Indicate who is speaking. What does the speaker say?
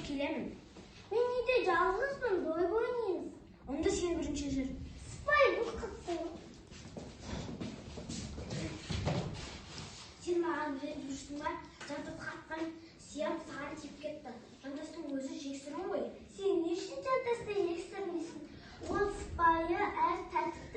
Speaker 1: Келемін.
Speaker 2: Мен үйде жалғызбын, дойбы ойнаймыз.
Speaker 1: Онда сен бірінші жүр.
Speaker 2: Сыпайы бұл қызсың.
Speaker 1: Сен маған ренжіп жүрсің ба? Жантасқа атқан сиям саған тиіп кетті. Жантастың өзі жексұрын ғой.
Speaker 2: Сен не үшін Жантасты жексұрын дейсің? Ол сыпайы әрі тәртіпті.